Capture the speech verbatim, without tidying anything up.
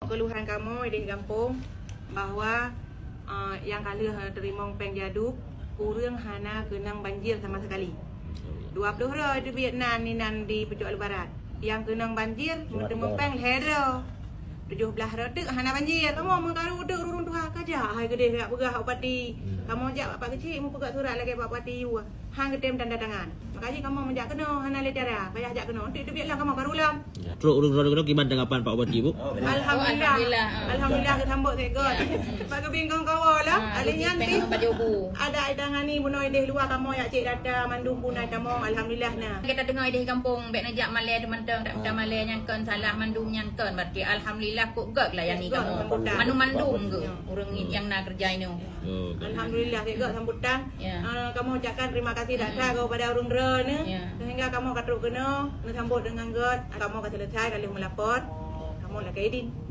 Keluhan kamoe di gampông bahwa, eh, nyang ka lheueh teurimong péng jaduk, ureuëng hana keunong banjir sama sekali. Dua ploh droe teubiet nan inan di Pucok Alu Barat. Nyang keunong banjir, meuteurimong péng lhée droe. Tujoh blaih droe teuk hana banjir. Kamoe meukaru teuk ureuëng tuha ka jak hai keudeh jak peugah bupati. Kamoe jak bak Pak Keuchik meupeugah surat lagée bak bupati yue. Han geutem tanda tangan. Makajih kamoe meujak keunoe hana lé cara. Payah jak keunoe. Teuk teubiet lah kamoe karu lom. Trok ureuëng droe keunoe kiban tanggapan Pak Bupati, Bu? Alhamdulillah. Alhamdulillah, ah. Alhamdulillah geusambot sigoe. Ya. Bak geubingong kawoe lah. Ah, alih nyan pih ada ditangani bunoe ideh luwa kamoe jak cek data mandum punai tamong. Alhamdulillah na. Kita tengok ideh gampông bek neujak malée teumantong tak pita malée nyan kon salah mandum nyan kon. Berarti alhamdulillah kok gok layani kamoe. Sambutan. Mandum-mandum ke ureuëng nyang na kerja inoe. Oh, alhamdulillah, sigoe sambutan. Ya. Eh, kamoe ucapkan terima kasih that-that kepada ureuëng droe ni. Ya. Sehingga kamoe ka trok keunoe, neusambot dengan gét. Kamoe ka selesai, ka lheueh melapor. Kamoe lakée idin.